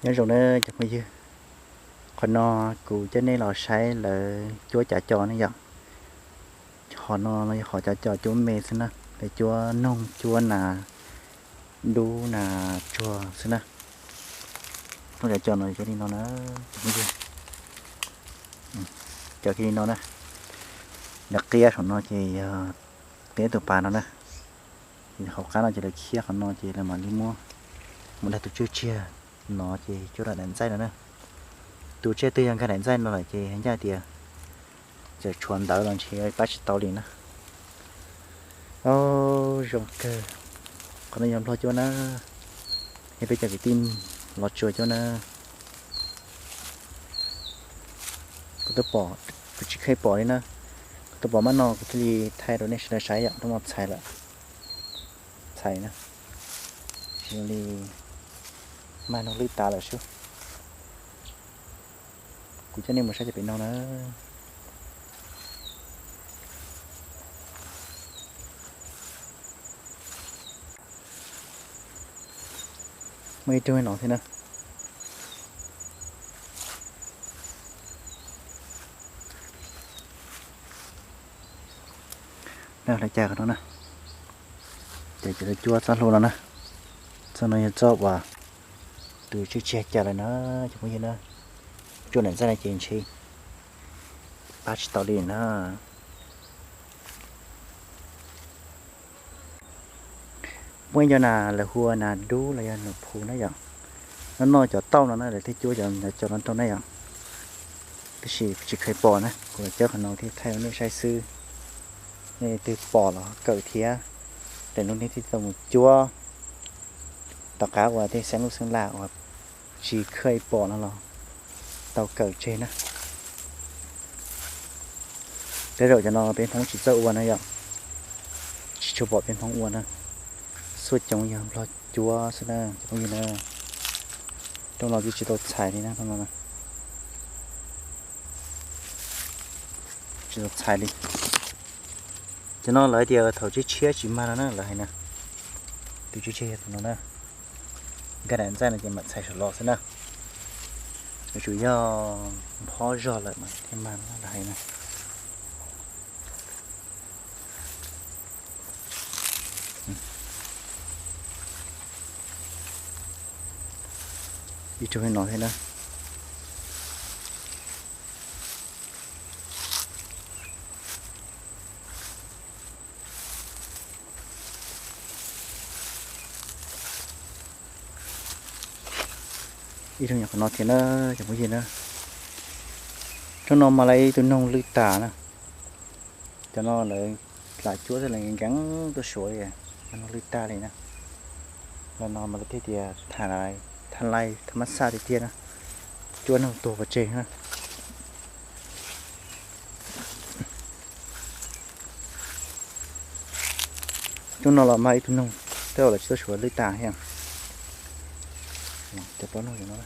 Nyob zoo na cov phooj ywg, qhov no kuv coj nej los saib lawv cuab cav co ne yom. Qhov no yog qhov cav co cuab me xwb na, lawv cuab noog cuab nas dub nas tsuag xwb na. Lub cav co no cov li no na, cov phooj ywg, cov li no na. Lawv qia saum no ces yog qia tus pas no na. Ces hauv qab no ces lawv khiab qhov no ces lawv mam li muab, muab dag tus tswj tsiag no ces cuab daim ntxaij no na. Tus tsiaj twg yog nkag daim ntxaij no lawm ces ncaj tias txawm tshuav ntawv los ntshe pab tsis tau li na. Zoo kawg. Qhov no yog nplog cuab na, yog peb cov kwv tij los tsuas cuab na. Kuv twb pom, kuv tsis kheev pom li na. Kuv twb pom mab no kuv thiaj li thaij rau nej sawv daws saib yom, rooj no txhais lawm. Txhais na, zoo li mag noog lwj tas lawm xwb. Kuv coj nej mus saib cov pem no na. Muaj ib tug no thiab na. Lawv cais qhov no na, ces cov lawv cuab txoj hlua no na. Txoj no yog txoj uas tus tswj tsiag cais lawm na, cov phooj ywg na. Cuab daim ntxaij no ces ntshe pab tsis tau li na. Muaj ib co nas lawv hu ua nas dub los yog nas phu na yom. Noj noj cov tauj no na lawv thiaj cuab cov no rau na yom. Tab sis kuv tsis kheev pom na, kuv los cuab qhov no thiaj thaij rau nej saib xwb. Nej twg pom los kawm thiab, lwm hnub nej thiaj tau mus cuab. Tom qab uas tej xeeb lub xeeb laj uas tsis kheev pom no los tau kawm tseg na. Tej zaum cov no peb Hmoob tsis txawj ua na yom. Tsis tshua pom peb Hmoob ua na. Xuaj coob yog nplog cuab xwb na cov phooj ywg na. Rooj no twb tsis tau txhais li na, rooj no tsis tau txhais li. Cov no lawv tias thaum tshiab tshiab tsis mag no na lawv hais na. Tus tshiab tshiab yog tus no na. Nkag daim ntxaij no ces mam txhais saum los xwb na. Yuav tsum yog nphob zog lawm mas thiaj mag no lawv hais na. Ib tug no thiab na. Ib tug nyuam qhuav no thiab na, cov phooj ywg na. Rooj no mas lawv ib tug noog lwj tas na. Cov no lawv lam cuab xwb lawv nkees tuaj suav li, mas noog lwj tag li na. Los no mas lawv thiaj tias tha lais tha mab xaj tiag tiag na, cuab noog tuag pov tseg na. Rooj no los mag ib tug noog, tej zaum lawv tsis tuaj suav lwj tas thiab. Cov plaub noog cov no,